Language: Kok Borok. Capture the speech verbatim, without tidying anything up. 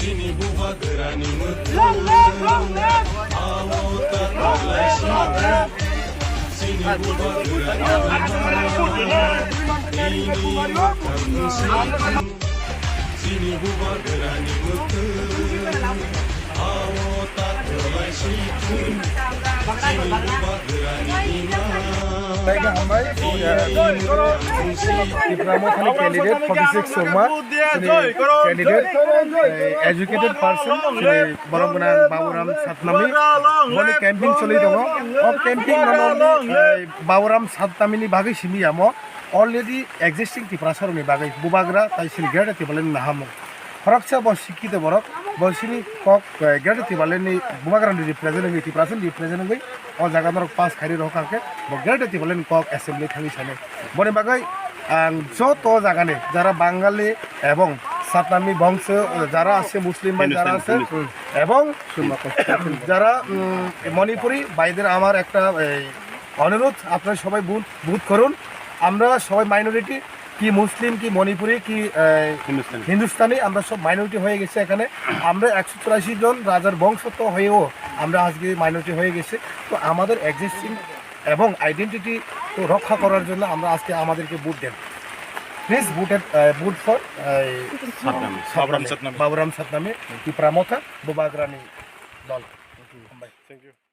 Chini bubagrani mwkhwtwng, abo ta kwlai singkha. Chini bubagrani mwkhwtwng, chini bubagrani mwkhwtwng, abo ta kwlai singkha. Chini bubagrani ima. Tei hambai, eh, Tipra Mothani candidate forty six Surma, chini candidate, eh, educated person, chini borok gwnang Baburam Satnami, boni campaign choli tongo. O campaign no, no, eh, Baburam Satnami ni bagwi simi yamo, already existing Tiprasa rokni bagwi bubagra tai chini Greater Tipraland ni nahamung. Khoroksa bo sikkito borok, bo chini kok, eh, Greater Tipraland ni bubagra ni represent wngwi, Tiprasa ni represent wngwi, o jaga norok pass khairi rok kha khe, bo Greater Tipraland ni kok assembly thangwi sanai. Boni bagwi ang joto jaga ni jara Bangali ebong Satnami bongso, jara ase Muslim bai jara ase, Hindustan, Hindustan. Ebong jara, mm, Manipuri baider amar ekta, ei, অনুরোধ, আপনারা সবাই vote, vote করুন। আমরা সবাই মাইনরিটি, কি মুসলিম, কি মণিপুরি, কি, আহ, হিন্দুস্তানি। হিন্দুস্তানি, আমরা সব মাইনরিটি হয়ে গেছি এখানে। আমরা একশো চুরাশি জন রাজার বংশধর হয়েও আমরা আজকে মাইনরিটি হয়ে গেছি। তো আমাদের এক্সিস্টিং এবং আইডেন্টিটি তো রক্ষা করার জন্য আমরা আজকে আমাদেরকে ভোট দেন। প্লিজ ভোটেড, আহ, ভোট ফর, আহ, সাতনামে। সাতনামে। বাবুরাম সাতনামে, ত্রিপুরা মথা, বুবাগ্রানি দল। হামবাই। Thank you.